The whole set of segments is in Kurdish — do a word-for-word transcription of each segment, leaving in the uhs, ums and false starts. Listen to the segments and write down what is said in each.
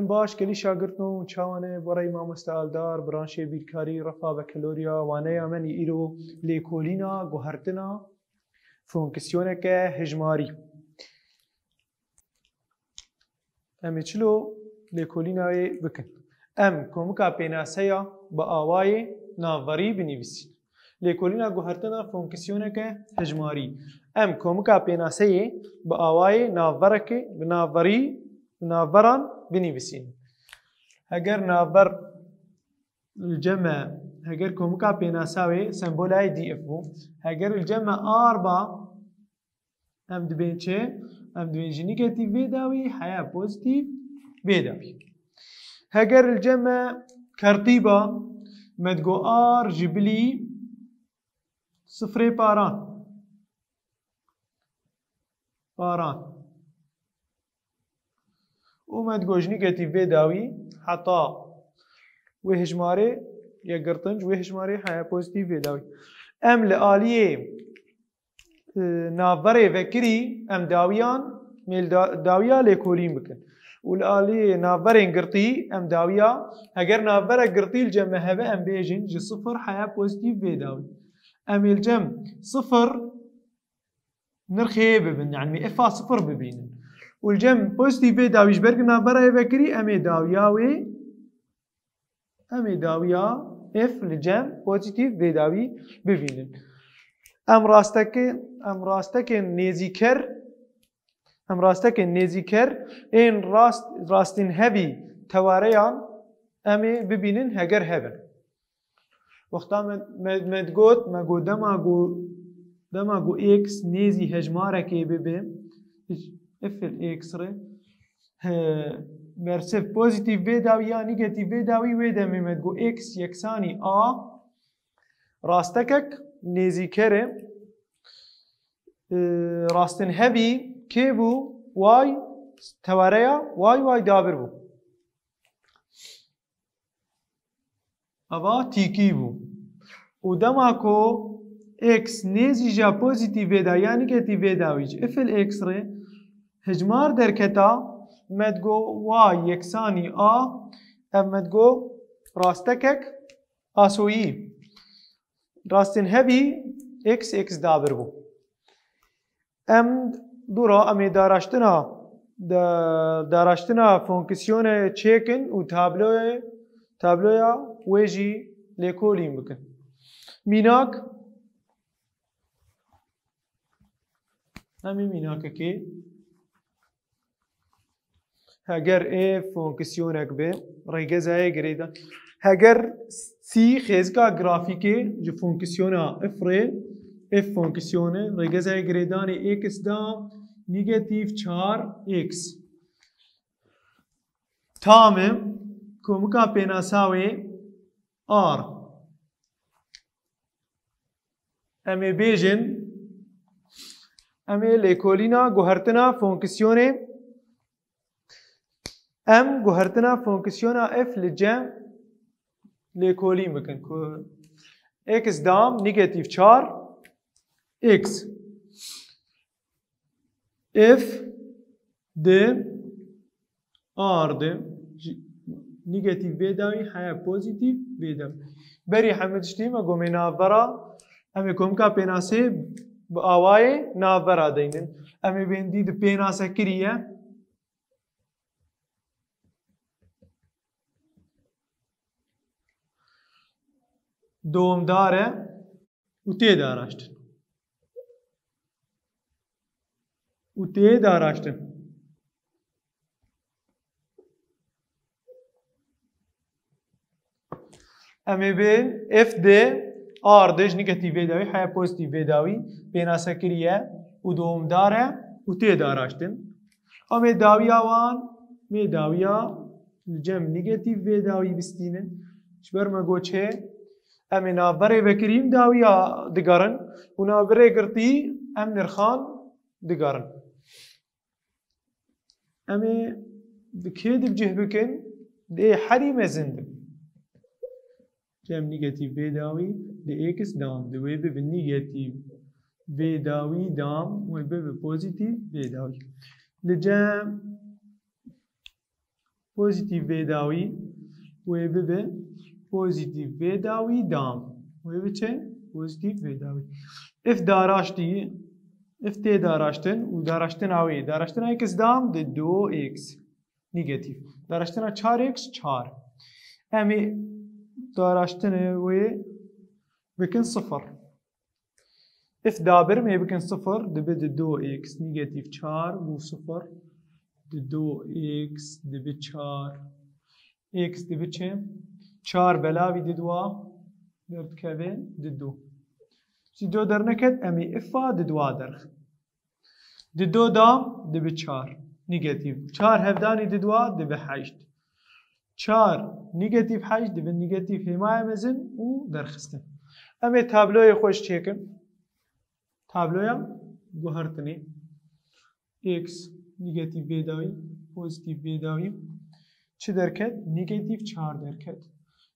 Baş, gelî şagirtno hûn çawan e? Bi rey mamoste Aldar, branşê bîrkarî, refa bekelorya, waneya me nî îro lêkolîna guhertina fonksiyoneke hejmarî. Em ê çilo lêkolîna wê bikin? Em komika pênaseya bi awayê navverî binivîsîn. Lêkolîna guhertina fonksiyoneke hejmarî. Em komika pênaseyê bi awayê navverekê, bi navverî, bi navveran binivîsîn. Heger navver li cem me, heger komika pênasa wê sembola yê D F bû, heger li cem me R ba, em dibên çi? Em dibên ji negatîf vê dawî heya pozîtîf vê dawî. Heger li cem me kertî ba, me digo R ji bilî sifrê paran. Paran. Û me digo ji negatîf vê dawî heta wê hejmarê yek girtin, ji wê hejmarê heya pozîtîf vê dawî. Em li aliyê, e, navberê vekirî em dawiyan, em ê li da-, dawiya lêkolîn bikin. Û li aliyê navberên girtî em dawiya, heger navberek girtî li cem me hebe, em bêjin ji sifir heya pozîtîf vê dawî. Em ê li cem sifir nirxê bibin, yani em ê F a sifir bibînin. Û li cem pozîtîf vê dawî ji ber ku navbera yê vekirî, em ê dawiya wê, em ê dawiya F li cem pozîtîf vê dawî bibînin. Em rasteke, em rastekên nêzîker, em rastekên nêzîker ên rast, rastînhevî tewareyan em ê bibînin heger hebin. Wexta me, me, me digot, me got dema ku, dema ku x nêzî hejmarekê bibe, f li x re, he, bersiv pozîtîf vê dawî ya negatîf vê dawî, wê demê me digot x yeksanî a, rastekek nêzîker e, e, rastinhevî kê bû? Y, tewareya y, y dabir bû. Ava tîkî bû. Û dema ku x nêzî ja pozîtîf vê dawî ya negatîf vê dawî ji f li x re hejmar derketa, me digo y yeksanî a, ev me digo rastekek asoyî. Rastên hebî x, x dabir bû. Em dûra em ê daraştina, da-, daraştina fonksiyonê çêkin û tabloyê, tabloya wê jî lêkolîn bikin. Mînak, em ê mînakekê Heger ê fonksiyoneke be, rêgeza yê girêdan. Heger sî xêzika grafîkê ji fonksiyona f re, f fonksiyonê, rêgeza yê girêdanê x da negatîf çar x. Tam e, komika pênasa wê R. Em ê bêjin, em ê lêkolîna guhertina fonksiyonê, em guhertina fonksiyona f li cem lêkolîn bikin ku x dam negatîf çar x. F di R di ji negatîf vê dawî heya pozîtîf vê dawî. Berî hemû tiştî me gomê navbera, em ê komika pênasê bi awayê navbera deynin. Em ê bên dî di pênase kiriye. Domdar e û tê daraştin. Û tê daraştin. Em ê bên f di R di ji negatîf vê dawî heya pozîtîf vê dawî pênase kiriye û domdar e û tê daraştin. Em ê dawiya wan, mê dawiya li cem negatîf vê dawî bistînin. Ji ber me got çi? Em ê navberê vekirî em dawiya digerin û navberê girtî em nirxan digerin. Em ê di kê di bi cih bikin? Di ê herî mezin di. Cem negatîf vê dawî di x dam di wê bibe negatîf vê dawî dam wê bibe pozîtîf vê dawî. Li cem Pozîtîf vê dawî wê bibe pozîtîf vê dawî dam. Wê biçe pozîtîf vê dawî. If daraştî, if tê daraştin û daraştina wê, daraştina x dam di du x. Negatîf. Daraştina çar x çar. Em ê daraştinê wê bikin sifir. If dabir em ê bikin sifir, dibe di du x negatîf çar bû sifir, di du x dibe çar. X dibe çi? Çar belavî di dua derdikeve di du. Ji du derneket, em ê ifa di dua derxin. Di du da dibe çar. Negatîf. Çar hevdanî di dua dibe heşt. Çar negatîf heşt dibe negatîf hêmaya mezin û derxistin. Em ê tabloyê xwe ji çêkin. Tabloya guhertinê. X negatîf vê dawî, pozîtîf vê dawî. Çi derket? Negatîf çar derket.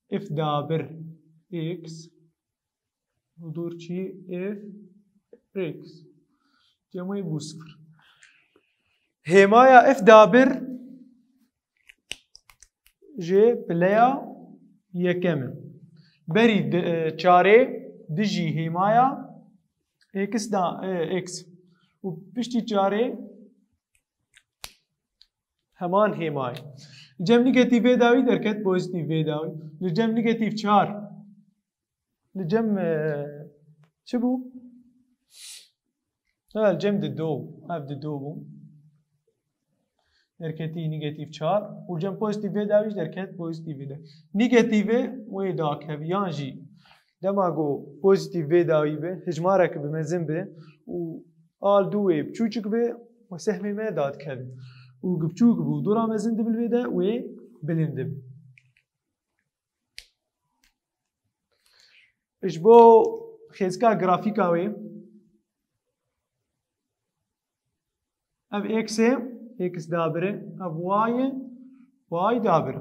If dabir x. Hudur çi? F x. Cemê bû sifir. Hêmaya f dabir ji pileya yekem e. Berî di-, e, çarê dijî hêmaya x da, e, x. Û piştî çarê heman hêmayê. Cem negatîf vê dawî derket pozîtîf vê dawî. Li cem negatîf çar. Li cem, e, çi bû? Ha, li cem di do. Ev di do bû. Derketî negatîf çar. Û cem pozîtîf vê dawî jî derket pozîtîf vê dawî. Negatîfê wê dakevî. Yan jî dema ku pozîtîf vê dawî be, hijmarek bi mezin be û al du wê biçûçik be, we sehmê me dadikeve. Û ku biçûk bû, dora mezin dibe li vê de, wê bilind dibe. Ji bo xêzika grafîka wê, ev x e, x dabir e, ev y e, y dabir e.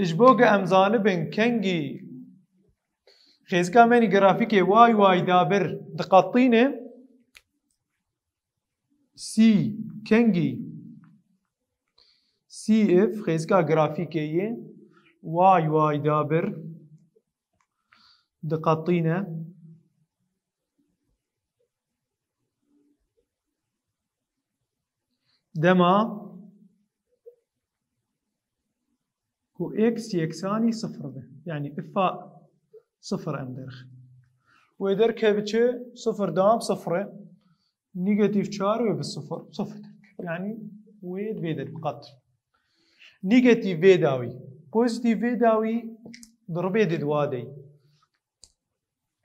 Ji bo ku em zanibin kengî xêzika me nî grafîkê y y dabir diqetîne, C kengî, C if xêzika grafîkê ye, y y dabir diqetîne. Dema ku x yeksanî sifir be. Yanî ifa sifir em derxin. Wê derkeve çi? Sifir dam sifir e. Negatîf çar wê bi sifir. Sifir derkeve. Yanî wê vê de bi qet. Negatîf vê dawî. Pozîtîf vê dawî di ribê di dua dey.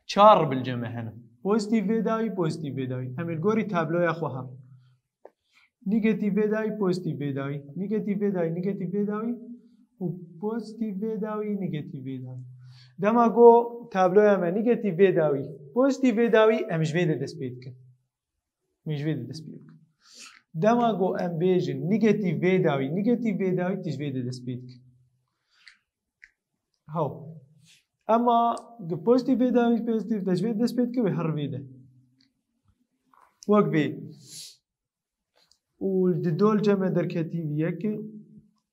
Çar bil cem e hene. Pozîtîf vê dawî, pozîtîf vê dawî. Em ê li gorî tabloya xwe herin. Negatîf vê dawî, pozîtîf vê dawî. Negatîf vê dawî, negatîf vê dawî. Û pozîtîf vê dawî, negatîf vê dawî. Dema ku tabloya me negatîf vê dawî, pozîtîf vê dawî, em ji vê de dest pê dikin. Em ji vê de dest pê bikin. Dema ku em bêjin negatîf vê dawî, negatîf vê dawî, tu ji vê de dest pê dikin. Haw. Ema di pozîtîf vê dawî, pozîtîf de ji vê de dest pê dikin, wê her vê de. Wek vê. Û di do li cem e derketî yek,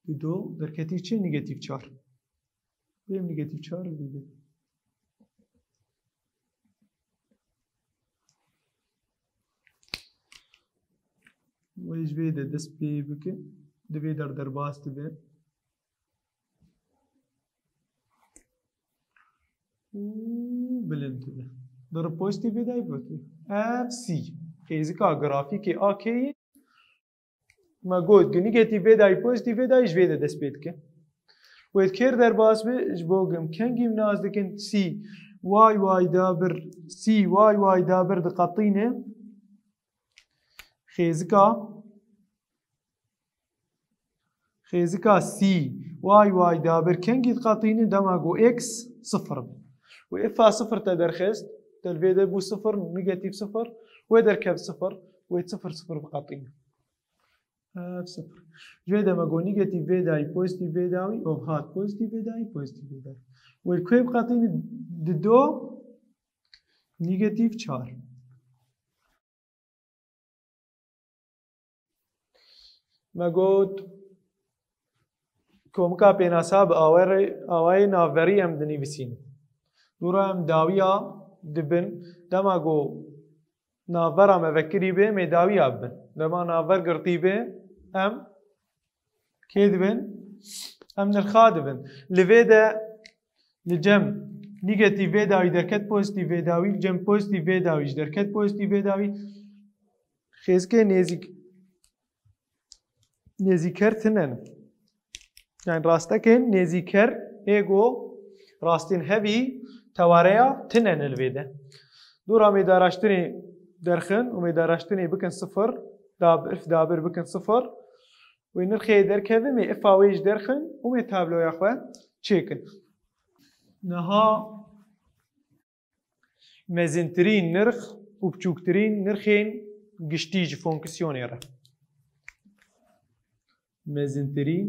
di do derketî çi? Negatîf çar. Bêm negatîf çar bide. Wê ji vê de dest pê bike. Di vê der derbas dibe. Û bilind dibe. Dere pozîtîf vê dayî pozîtîf. Ev C. Xêzika grafîkê A K yê. Me got ku negatîf vê dayî pozîtîf vê dayî ji vê de dest pê dike. Wê di kêr derbas be, ji bo ku em kengî nas dikin C, y y dabir, C, y y dabir diqetîne. Xêzika, xêzika C, y y dabir kengî diqetîne dema ku x sifir be. Wê ifa sifir te derxist, te li vê de bû sifir, negatîf sifir, wê derkev sifir, wê sifir sifir biqetîne. Ev sifir. Ji vê de me got negatîf vê dayî pozîtîf vê dawî, ev hat pozîtîf vê dayî pozîtîf vê dayî. Wê li ku biqetîne? Di do negatîf çar. Me got, komika pênasa bi awerê-, awayê navberî em dinivîsîn. Dûra em dawiya dibin, dema ku navbera me vekirî be, em ê dawiya bibin. Dema navber girtî be, em kê dibin? Em nirxa dibin. Li vê de li cem negatîf vê dawî derket pozîtîf vê dawî, li cem pozîtîf vê dawî jî derket pozîtîf vê dawî. Xêzikê nêzîk, nêzîker tinen. Yani rastekên nêzîker ê go rastên hevî tewareya tinen li vê de. Dûra em ê daraştinê derxin û em ê daraştinê bikin sifir, dab-, îf dabir bikin sifir. Wê nirxê derkeve, em ê îfa wê jî derxin û em ê tabloya xwe çêkin. Niha mezintirîn nirx û biçûktirîn nirxên giştî ji fonksiyonê re. Mezintirîn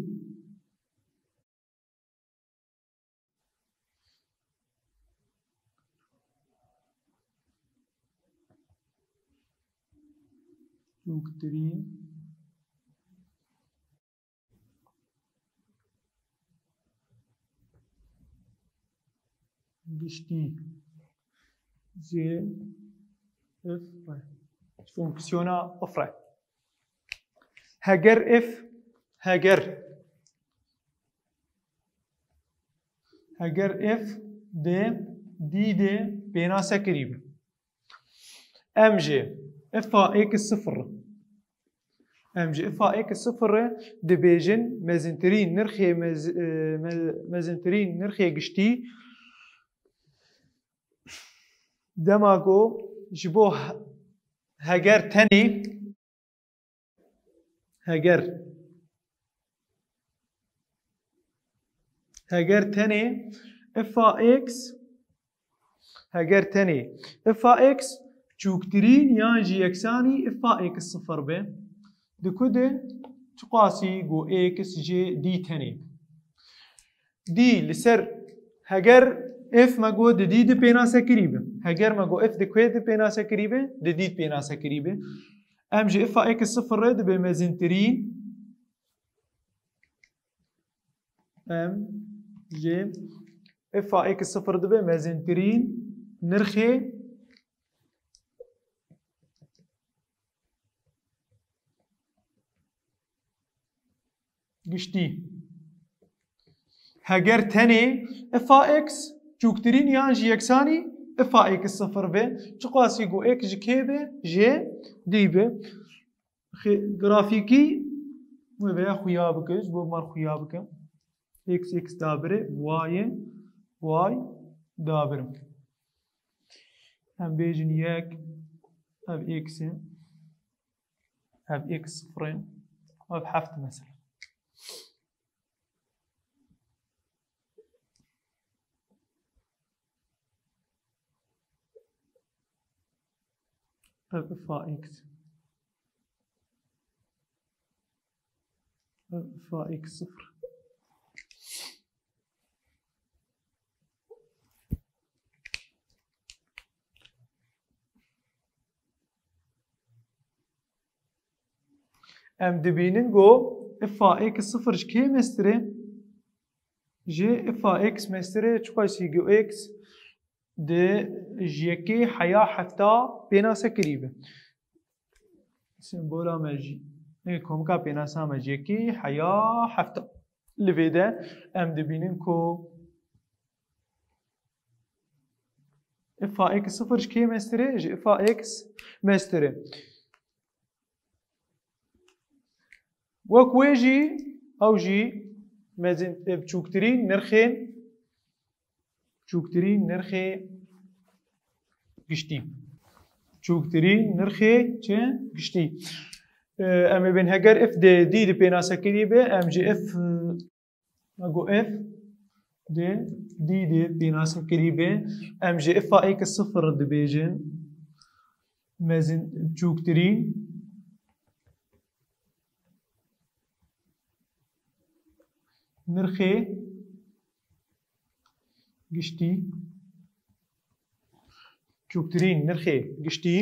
biçûktirîn giştî jê îf re. Fonksiyona îf re. Heger îf, heger, heger îf dê dî dê pênasekirî be. Em jî îfa êk sifir. Em jî îfa êk sifir dibêjin mezintirîn nirxê mez-, e, me-, mezintirîn nirxê giştî dema ku ji bo he-, heger tenê Heger, heger tenê îfa êks, heger tenê îfa êks çûktirîn yan jî yeksanî îfa êks sifir be, di ku de çiqasî ku êks jê dî tenê be. Dî li ser heger îf me got di dî di pênasekirî be. Heger me got îf di ku de pênasekirî be, di dî pênasekirî be. Em ji îfa êks sifir re dibe mezintirîn. Em ji îfa êks sifir dibe mezintirîn nirxê giştî. Heger tenê îfa êks çûktirîn yan jî yeksanî îfa êks sifir be, çiqasî ku êks ji kê be, jê dî be. Xê-, grafîkî wê veya xuya bike, ji bo mar xuya bike. Êks, êks dabire, wayê, way dabirim. Em bêjin yek, ev êks e. Ev êks sifir e. Ev heft mesela. Ev îfa êks. Ev îfa êks sifir. Em dibînin ku îfa êks sifir ji kê mestir e? Ji îfa êks mestir e, çiqasî ku êks di ji yekê heya hefta pênase kirî be. Sembola me jî, ê, komika pênasa me ji yekê heya hefta. Li vê de em dibînin ku îfa êks sifir ji kê mestir e? Ji îfa êks mestir e. Wek wê jî, ew jî mezin, e, biçûktirîn nirxên, biçûktirîn nirxê giştî. Biçûktirîn nirxê çi? Giştî. E, em ê bên heger îf dê dî di pênasekirî be, em ji îf, e, Me got îf dê dî dê pênasekirî be. Em ji îfa êks sifir dibêjin. Mezin, biçûktirîn nirxê giştî. Biçûktirîn nirxê giştî.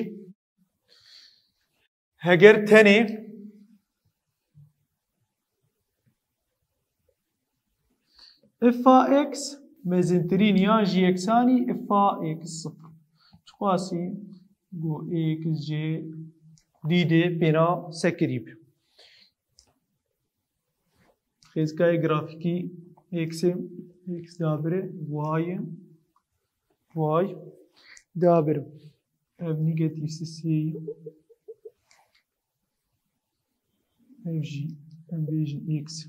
Heger tenê F a x mezintirîn yan jî yeksanî f a x sifir. Çiqasî ku x jê dîdê pêna sekirî bi. Xêzkayê grafîkî x ê, x dabire, y, y dabire. Ev negatif sisê, ev jî, em bêjin x.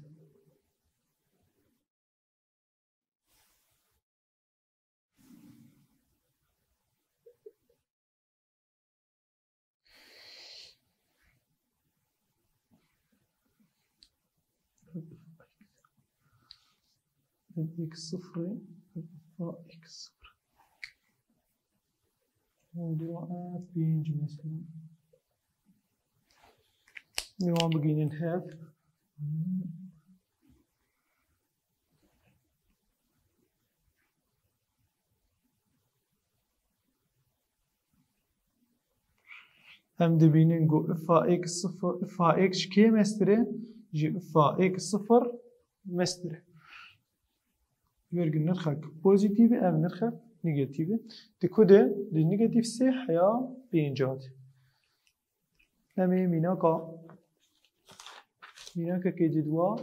X sıfırı, x sıfır. Oldu, e, birinci mesela. Devam bugünün hep. Em dibînin ku f a x sifir, f a x ji kê mestir e? Ji f a x sifir mestir e. Wergin nirxek pozîtîf e, ev nirxek negatîf e. Di ku de? Di negatîf sê heya pênca de. Em ê mînaka, mînakekê di dua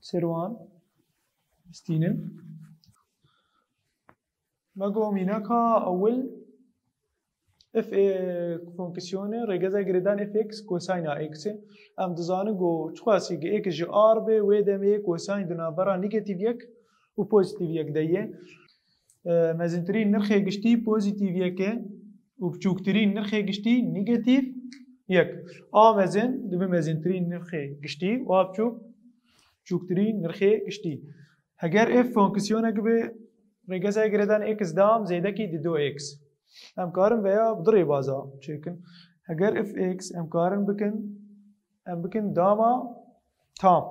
ser wan bistînin. Me got mînaka ewil f, e, fonksiyonê rêgeza girêdan f x kosayna x e. Em dizanin ku çiqasî x ji a re be, wê demê kosayn di navbera negatîf yek û pozîtîf yek de ye. E, mezintirîn nirxê giştî pozîtîf yek e û biçûktirîn nirxê giştî negatîf yek. A mezin dibe mezintirîn nirxê giştî û a biçûk biçûktirîn nirxê giştî. Heger f fonksiyonek be, rêgeza girêdan x dam zêdekî di do x. Em karin veya bi du rêbaza çêkin. Heger f x em karin bikin, em bikin dama tam.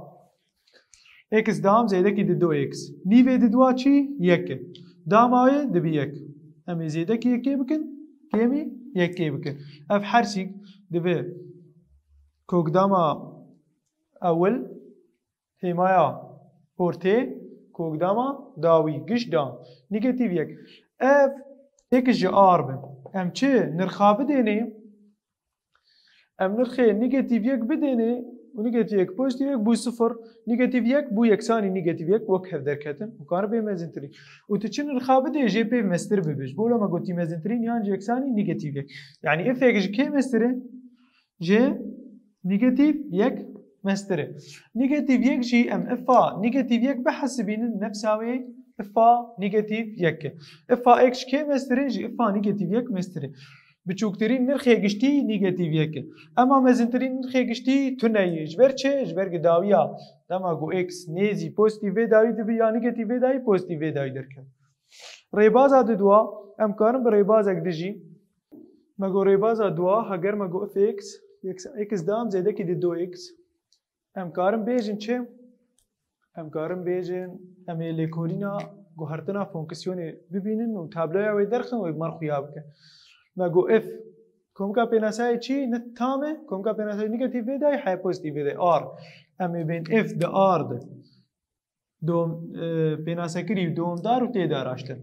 X dam zêdekî di do x. Nîvê di dua çi? Yek e. Dama wê dibi yek. Em ê zêdekî yekê bikin, kêmî yekê bikin. Ev hersîk dibi kokdama ewil hêmaya ortê, kokdama dawî, giş dam. Negatîf yek. Ev yek ji a re be. Em çi nirxa bidênê? Em nirxê negatîf yek bidênê û negatîf yek pozîtîf yek bû sifir, negatîf yek bû yeksanî negatîf yek wek hev derketin û karin bê mezintirî. Û tu çi nirxa bidê jê pê mestir bibe. Ji bo me gotî mezintirîn yan jî yeksanî negatîf yek. Yanî f yek ji kê mestir e? Ji negatîf yek mestir e. Negatîf yek jî em f a negatîf yek bihesibînin nefsa wê f a negatîf yek e. F a x ji kê mestir e? Ji f a negatîf yek mestir e. Biçûktirîn nirxê giştî negatîf yek e. Ema mezintirîn nirxê giştî tune ye. Ji ber çi? Ji ber ku dawiya dema ku x nêzî pozîtîf vê dawî dibe ya negatîf vê dawî pozîtîf vê dawî derket. Rêbaza di dua em karin bi rêbazek dijî. Me got rêbaza dua, heger me got f x, x, x dam zêdekî di do x. Em karin bêjin çi? Em karin bêjin, em ê lêkolîna guhertina fonksiyonê bibînin û tabloya wê derxin, wê bi me re xuya bikin. Me got f, komka pênasayê çi? Ne tam e, komka pênasayê negatîf vê dayî, heya pozîtîf vê dayî, a re. Em ê bên f di a re de dom, e, pênasekirî û domdar û tê daraştin.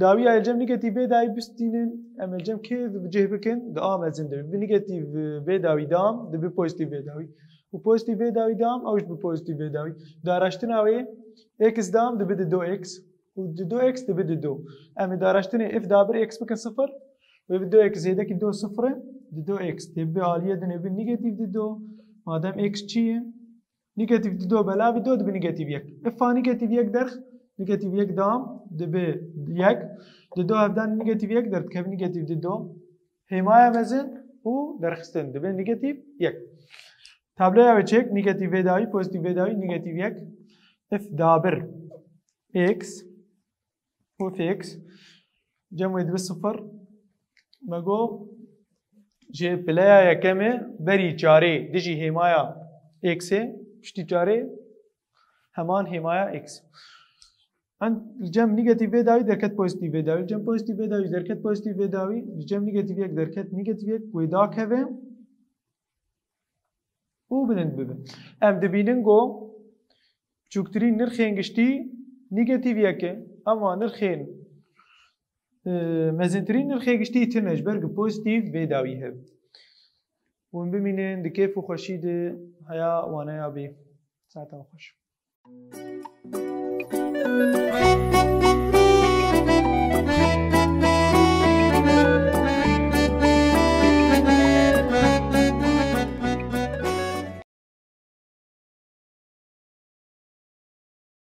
Dawiya li cem negatîf vê dawî bistînin, em li cem kê bi cih bikin? Di a mezin de. Bi negatîf vê dawî dam, dibi pozîtîf vê dawî. Û pozîtîf vê dawî dam, ew ji bi pozîtîf vê dawî. Daraştina wê, x dam dibi di do x. Û di do x dibi di do. Em ê daraştinê f dabir x bikin sifir. Wê bi do x zêdekî do sifir e, di do x. Tê bi aliyê din ê bi negatîf di do. Madem x çi ye? Negatîf di do belav bi do dibi negatîf yek. F a negatîf yek derx, negatîf yek dam dibi yek. Di do hevdan negatîf yek derdikeve negatîf di do. Hêmaya mezin û derxistin dibi negatîf yek. Tabloya wê çêk, negatîf vê dawî, pozîtîf vê dawî, negatîf yek. F dabir x û f x. Cem wê dibe sifir. Me got ji pileya yekemê berî çarê dijî hêmaya x ê, piştî çarê heman hêmaya x. Em cem negatîf vê dawî derket pozîtîf vê dawî. Cem pozîtîf vê dawî derket pozîtîf vê dawî. Cem negatîf yek derket negatîf yek wê dakeve. Û bilind bibe. Em dibînin ku Çûktirîn nirxên giştî negatîf yek e, ema nirxên, e, mezintirîn nirxê giştî tune ji ber ku pozîtîf vê dawî hebin. Hûn bimînin di kêf û xweşî de heya waneya bî. Saetan xweş.